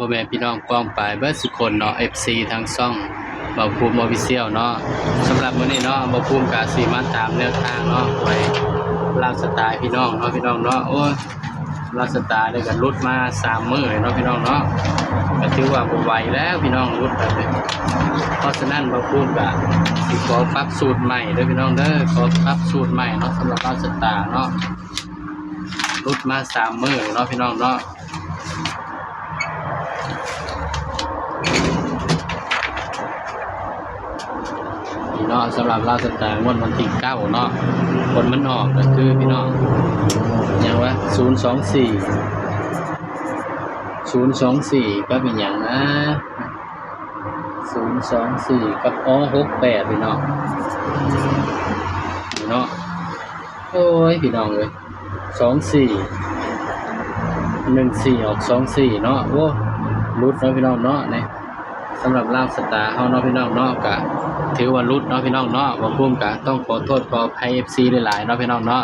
ພໍ່ແມ່ພີ່ນ້ອງປ້ອງປາຍເບິດສຸຄົນເນາະ ເອັຟຊີ ທາງຊ່ອງບ່າວພູມ Official ເນາະ. ສຳລັບມື້ນີ້ເນາະ ບ່າວພູມກະຊິມາຕາມແນວທາງເນາະ ຫວຍລາວສະຕາໃຫ້ພີ່ນ້ອງເນາະ ພີ່ນ້ອງເນາະ. ໂອ້ຍ ລາວສະຕານີ້ກະຫຼຸດມາສາມມື້ແລ້ວເນາະ ພີ່ນ້ອງເນາະ, ກະຖືວ່າບໍ່ໄຫວແລ້ວພີ່ນ້ອງ ຫຼຸດແບບນີ້. ເພາະສະນັ້ນ ບ່າວພູມກະຊິຂໍປັບສູດໃໝ່ເດີພີ່ນ້ອງເດີ, ຂໍປັບສູດໃໝ່ເນາະ ສຳລັບລາວສະຕາເນາະ. ຫຼຸດມາສາມມື້ເນາະ ພີ່ນ້ອງເນາະ. ນີ້ເນາະ ສຳລັບລາວສະຕາງວດວັນທີເກົ້າເນາະ ຜົນມັນອອກກະຄື ພີ່ນ້ອງ ຫຍັງວະ ສູນສອງສີ່ ສູນສອງສີ່ ກັບອີ່ຫຍັງນະ ສູນສອງສີ່ ກັບ ອໍ ຫົກແປດ ພີ່ນ້ອງ ນີ້ເນາະ. ໂອ້ຍ ພີ່ນ້ອງເອີຍ ສອງສີ່ ໜຶ່ງສີ່ ອອກສອງສີ່ເນາະ. ໂອ້ ຫຼຸດເນາະ ພີ່ນ້ອງເນາະ. ນີ້ສຳລັບລາວສະຕາເຮົາເນາະ ພີ່ນ້ອງເນາະ ກະຖືວ່າຫຼຸດເນາະ ພີ່ນ້ອງເນາະ. ບ່າວພູມກະຕ້ອງຂໍໂທດຂໍອະໄພ ເອັຟຊີ ຫຼາຍໆເນາະ ພີ່ນ້ອງເນາະ.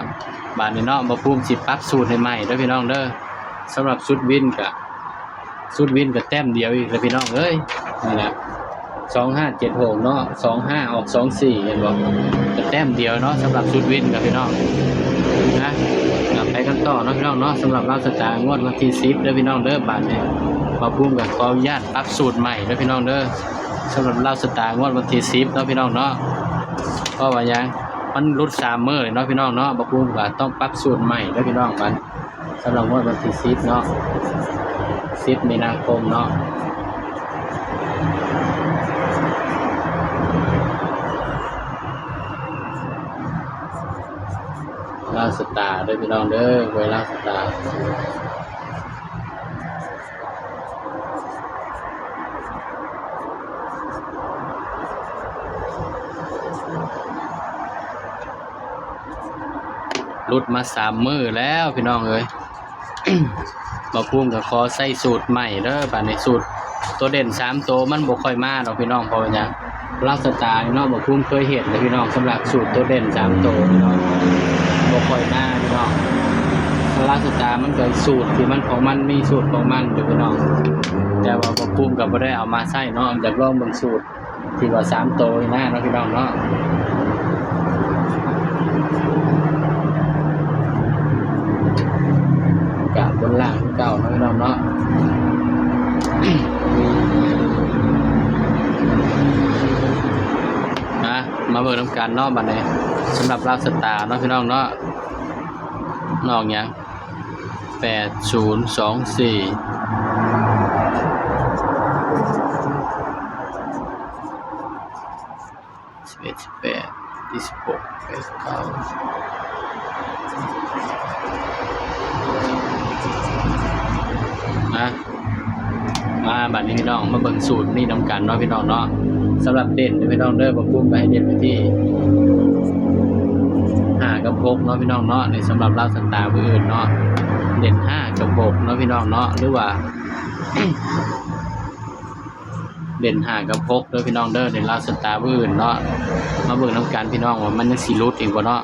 ບາດນີ້ເນາະ ບ່າວພູມຊິປັບສູດໃຫ້ໃໝ່ເດີ ພີ່ນ້ອງເດີ. ສຳລັບຊຸດວິນກະ ຊຸດວິນກະແຕ້ມດຽວອີກແລ້ວ ພີ່ນ້ອງເອີຍ. ນີ້ລະ ສອງຫ້າເຈັດຫົກເນາະ ສອງຫ້າ ອອກສອງສີ່ ເຫັນບໍ່ ກະແຕ້ມດຽວເນາະ ສຳລັບຊຸດວິນກະ ພີ່ນ້ອງນະ. ໄປກັນຕໍ່ເນາະ ພີ່ນ້ອງເນາະ ສຳລັບລາວສະຕາງວດວັນທີສິບເດີ ພີ່ນ້ອງເດີ. ບາດນີ້ບ່າວພູມກະຂໍອະນຸຍາດປັບສູດໃໝ່ເດີ ພີ່ນ້ອງເດີ ສຳລັບລາວສະຕາງວດວັນທີສິບເນາະ ພີ່ນ້ອງເນາະ. ເພາະວ່າຫຍັງ ມັນຫຼຸດສາມມື້ເລີຍເນາະ ພີ່ນ້ອງເນາະ, ບ່າວພູມກະຕ້ອງປັບສູດໃໝ່ເດີ ພີ່ນ້ອງ. ບາດ ສຳລັບງວດວັນທີສິບເນາະ ສິບມີນາຄົມເນາະ ລາວສະຕາເດີພີ່ນ້ອງເດີ ຫວຍລາວສະຕາ. ຫຼຸດມາສາມມື້ແລ້ວພີ່ນ້ອງເອີຍ. ບ່າວພູມກະຂໍໃຊ້ສູດໃໝ່ເດີ ບາດນີ້ສູດໂຕເດັ່ນສາມໂຕມັນບໍ່ຄ່ອຍມາດອກພີ່ນ້ອງ. ເພາະວ່າຫຍັງ ລາວສະຕາເນາະ ບ່າວພູມເຄີຍເຮັດແລ້ວພີ່ນ້ອງ ສຳລັບສູດໂຕເດັ່ນສາມໂຕເນາະ ບໍ່ຄ່ອຍມາພີ່ນ້ອງ. ລາວສະຕາມັນກະສູດທີ່ມັນຂອງມັນ ມີສູດຂອງມັນຢູ່ພີ່ນ້ອງ, ແຕ່ວ່າບ່າວພູມກະບໍ່ໄດ້ເອົາມາໃຊ້ເນາະ ຢາກລອງເບິ່ງສູດ ທີ່ວ່າສາມໂຕນີ້ນະເນາະ ພີ່ນ້ອງເນາະ. ກະບົນລ່າງຄືເກົ່າເນາະ ພີ່ນ້ອງເນາະ. ມາ ມາເບິ່ງນຳກັນເນາະ ບາດນີ້ ສຳລັບລາວສະຕາເນາະ ພີ່ນ້ອງເນາະ. ນອກຫຍັງ ແປດສູນສອງສີ່ ສິບເອັດ ສິບແປດ ສິບຫົກ ສິບເກົ້າ ນະ. ມາ ບາດນີ້ພີ່ນ້ອງ ມາເບິ່ງສູດນີ້ນຳກັນເນາະ ພີ່ນ້ອງເນາະ. ສຳລັບເດັ່ນເດີພີ່ນ້ອງເດີ ບ່າວພູມກະໃຫ້ເດັ່ນໄປທີ່ຫ້າກັບຫົກເນາະ ພີ່ນ້ອງເນາະ. ນີ້ສຳລັບລາວສະຕາມື້ອື່ນເນາະ ເດັ່ນຫ້າກັບຫົກເນາະ ພີ່ນ້ອງເນາະ ຫຼືວ່າ ເດັ່ນຫ້າກັບຫົກເດີພີ່ນ້ອງເດີ ໃນລາວສະຕາມື້ອື່ນເນາະ. ມາເບິ່ງນຳກັນພີ່ນ້ອງວ່າມັນຍັງຊິຫຼຸດອີກບໍ່ເນາະ.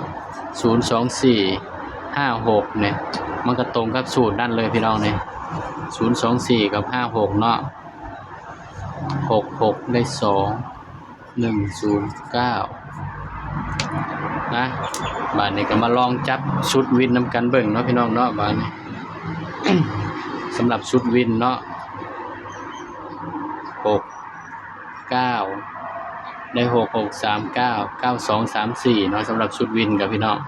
ສູນສອງສີ່ ຫ້າຫົກ ນີ້ ມັນກະຕົງກັບສູດນັ້ນເລີຍພີ່ນ້ອງນີ້ ສູນສອງສີ່ ກັບ ຫ້າຫົກ ເນາະ. ຫົກຫົກ ໄດ້ສອງ ໜຶ່ງສູນເກົ້າ ນະ. ບາດນີ້ກະມາລອງຈັບຊຸດວິນນຳກັນເບິ່ງເນາະ ພີ່ນ້ອງເນາະ. ບາດນີ້ ສຳລັບຊຸດວິນເນາະ ຫົກເກົ້າ ໄດ້ ຫົກຫົກສາມເກົ້າ ເກົ້າສອງສາມສີ່ ເນາະ ສຳລັບຊຸດວິນກະພີ່ນ້ອງ.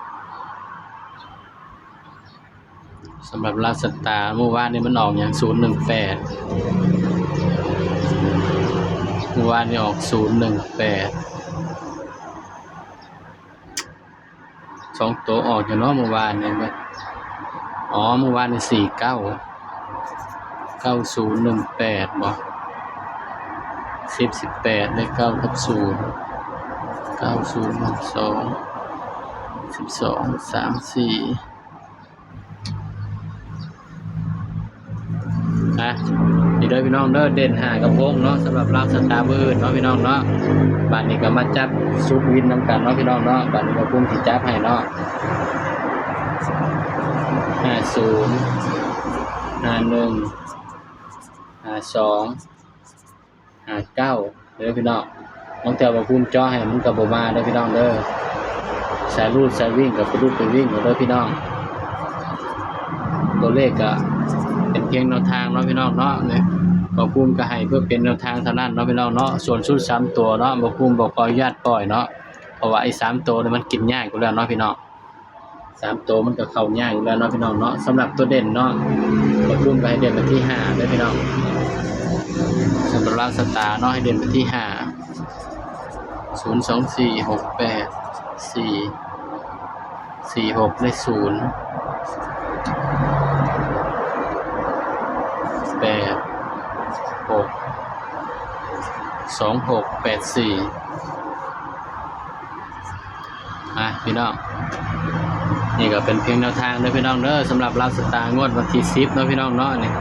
ສຳລັບລາວສະຕາ ມື້ວານນີ້ມັນອອກຫຍັງ ສູນໜຶ່ງແປດ ມື້ວານນີ້ອອກສູນໜຶ່ງແປດ ສອງໂຕອອກຢູ່ເນາະ ມື້ວານນີ້. ອໍ ມື້ວານນີ້ສີ່ເກົ້າ ເກົ້າສູນໜຶ່ງແປດ ບໍ່ ສິບສິບແປດ ໄດ້ເກົ້າກັບສູນ ເກົ້າສູນໜຶ່ງສອງ ສິບສອງສາມສີ່ ນະ. ນີ້ເດີພີ່ນ້ອງເດີ ເດັ່ນຫ້າກັບຫົກເນາະ ສຳລັບລາວສະຕາມື້ອື່ນເນາະ ພີ່ນ້ອງເນາະ. ບາດນີ້ກະມາຈັບຊຸດວິນນຳກັນເນາະ ພີ່ນ້ອງເນາະ. ບາດນີ້ບ່າວພູມຊິຈັບໃຫ້ເນາະ ຫ້າສູນ ຫ້າໜຶ່ງ ຫ້າສອງ ຫ້າເກົ້າ ເດີພີ່ນ້ອງ. ບາງເທື່ອບໍ່ພູມເຈາະໃຫ້ມັນກໍບໍ່ມາເດີພີ່ນ້ອງເດີ. ສາຍຮູດສາຍວິ່ງກໍໄປຮູດໄປວິ່ງເອົາເດີພີ່ນ້ອງ. ຕົວເລກກໍເປັນພຽງແນວທາງເນາະພີ່ນ້ອງເນາະ. ນີ້ ບ່າວພູມກໍໃຫ້ເພື່ອເປັນແນວທາງເທົ່ານັ້ນເນາະພີ່ນ້ອງເນາະ. ສ່ວນຊຸດສາມຕົວເນາະ ບ່າວພູມບໍ່ຂໍອະນຸຍາດປ່ອຍເນາະ ເພາະວ່າໄອ້ສາມໂຕນີ້ມັນກິນຍາກຢູ່ແລ້ວເນາະພີ່ນ້ອງ. ສາມໂຕມັນກໍເຂົ້າຍາກຢູ່ແລ້ວເນາະພີ່ນ້ອງເນາະ. ສຳລັບຕົວເດັ່ນເນາະ ບ່າວພູມກໍໃຫ້ເດັ່ນໄປທີ່ຫ້າເດີພີ່ນ້ອງ. ສຳລັບລາວສະຕາເນາະ ໃຫ້ເດັ່ນໄປທີ່ຫ້າ ສູນ ສອງ ສີ່ ຫົກ ແປດ ສີ່ ສີ່ ຫົກ ໄດ້ ສູນ ແປດ ຫົກ ສອງ ຫົກ ແປດ ສີ່. ມາພີ່ນ້ອງ ນີ້ກໍເປັນພຽງແນວທາງເດີພີ່ນ້ອງເດີ. ສຳລັບລາວສະຕາງວດວັນທີສິບເນາະພີ່ນ້ອງເນາະ ນີ້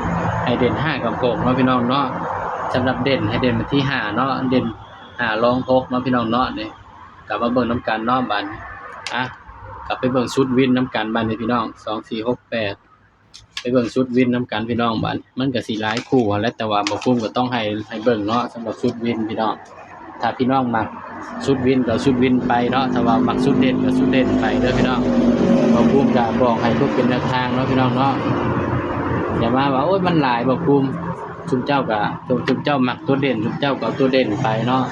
ໃຫ້ເດັ່ນຫ້າກັບຫົກເນາະພີ່ນ້ອງເນາະ. ສຳລັບເດັ່ນໃຫ້ເດັ່ນໄປທີ່ຫ້າເນາະ ເດັ່ນຫ້າລອງຫົກເນາະພີ່ນ້ອງເນາະ. ນີ້ ກັບມາເບິ່ງນຳກັນເນາະບາດນີ້. ອ່ະ ກັບໄປເບິ່ງຊຸດວິນນຳກັນບາດນີ້ພີ່ນ້ອງ ສອງ ສີ່ ຫົກ ແປດ. ໄປເບິ່ງຊຸດວິນນຳກັນພີ່ນ້ອງ. ບາດມັນກໍຊິຫຼາຍຄູ່ຫັ້ນແຫຼະ ແຕ່ວ່າບ່າວພູມກໍຕ້ອງໃຫ້ ໃຫ້ເບິ່ງເນາະ ສຳລັບຊຸດວິນພີ່ນ້ອງ. ຖ້າພີ່ນ້ອງມັກຊຸດວິນກໍເອົາຊຸດວິນໄປເນາະ ຖ້າວ່າມັກຊຸດເດັ່ນກໍຊຸດເດັ່ນໄປເດີພີ່ນ້ອງ. ບ່າວພູມກໍບອກໃຫ້ເພື່ອເປັນແນວທາງເນາະພີ່ນ້ອງເນາະ. ຢ່າມາວ່າ ໂອ້ຍ ມັນຫຼາຍ ບ່າວພູມ ຊຸມເຈົ້າກໍ ຊຸມເຈົ້າມັກຕົວເດັ່ນ ຊຸມເຈົ້າກໍເອົາຕົວເດັ່ນໄປເນາະ.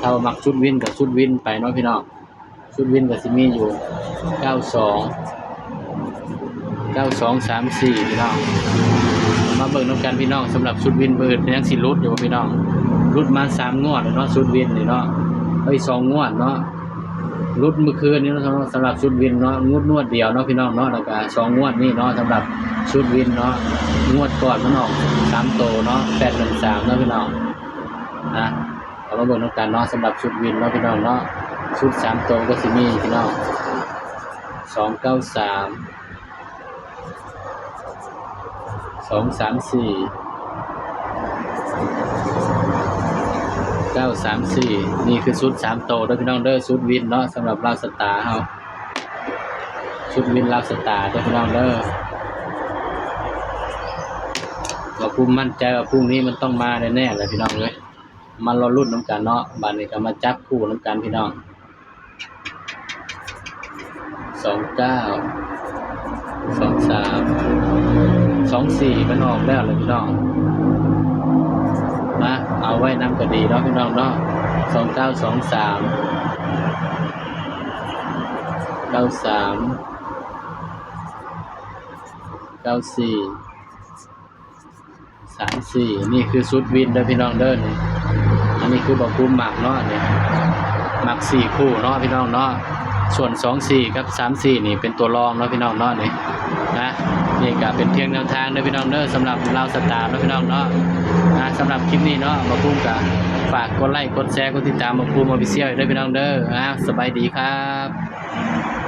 ຖ້າວ່າມັກຊຸດວິນກໍຊຸດວິນໄປເນາະພີ່ນ້ອງ. ຊຸດວິນກໍຊິມີຢູ່ ເກົ້າສອງ ເກົ້າສອງ ສາມສີ່ ພີ່ນ້ອງ. ມາເບິ່ງນຳກັນພີ່ນ້ອງ ສຳລັບຊຸດວິນມື້ອື່ນຍັງຊິຫຼຸດຢູ່ບໍ່ພີ່ນ້ອງ. ຫຼຸດມາສາມງວດແລ້ວເນາະ ຊຸດວິນນີ້ເນາະ ເອີຍ ສອງງວດເນາະ. ຫຼຸດມື້ຄືນນີ້ເນາະ ສຳລັບຊຸດວິນເນາະ ງວດ ງວດດຽວເນາະພີ່ນ້ອງເນາະ. ແລ້ວກໍສອງງວດນີ້ເນາະ ສຳລັບຊຸດວິນເນາະ ງວດກ່ອນມັນອອກສາມໂຕເນາະ ແປດໜຶ່ງສາມເນາະພີ່ນ້ອງ. ນະ ເອົາມາເບິ່ງນຳກັນເນາະ ສຳລັບຊຸດວິນເນາະພີ່ນ້ອງເນາະ. ຊຸດສາມໂຕກໍຊິມີພີ່ນ້ອງ ສອງເກົ້າສາມ ສອງສາມສີ່ ເກົ້າສາມສີ່ ນີ້ຄືຊຸດສາມໂຕເດີພີ່ນ້ອງເດີ ຊຸດວິນເນາະ ສຳລັບລາວສະຕາເຮົາ ຊຸດວິນລາວສະຕາເດີພີ່ນ້ອງເດີ. ບ່າວພູມໝັ້ນໃຈວ່າພລຸ້ງນີ້ມັນຕ້ອງມາແນ່ໆແຫຼະພີ່ນ້ອງເອີຍ. ມາລໍລຸ້ນນຳກັນເນາະ ບາດນີ້ກໍມາຈັບຄູ່ນຳກັນພີ່ນ້ອງ ສອງເກົ້າ ສອງສາມ ສອງສີ່ ມັນອອກແລ້ວລະພີ່ນ້ອງ. ມາເອົາໄວ້ນຳກໍດີເນາະພີ່ນ້ອງເນາະ ສອງເກົ້າ ສອງສາມ ເກົ້າສາມ ເກົ້າສີ່ ສາມສີ່ ນີ້ຄືຊຸດວິນເດີພີ່ນ້ອງເດີ. ນີ້ ອັນນີ້ຄືບ່າວພູມມັກເນາະ ນີ້ ມັກສີ່ຄູ່ເນາະພີ່ນ້ອງເນາະ. ສ່ວນສອງສີ່ກັບສາມສີ່ນີ້ເປັນຕົວລອງເນາະພີ່ນ້ອງເນາະ ນີ້ນະ. ນີ້ກໍເປັນພຽງແນວທາງເດີພີ່ນ້ອງເດີ ສຳລັບລາວສະຕາເນາະພີ່ນ້ອງເນາະ. ນະ ສຳລັບຄລິບນີ້ເນາະ ບ່າວພູມກໍຝາກກົດໄລ້ ກົດແຊ ກົດຕິດຕາມບ່າວພູມ Official ເດີພີ່ນ້ອງເດີ. ນະ ສະບາຍດີຄັບ.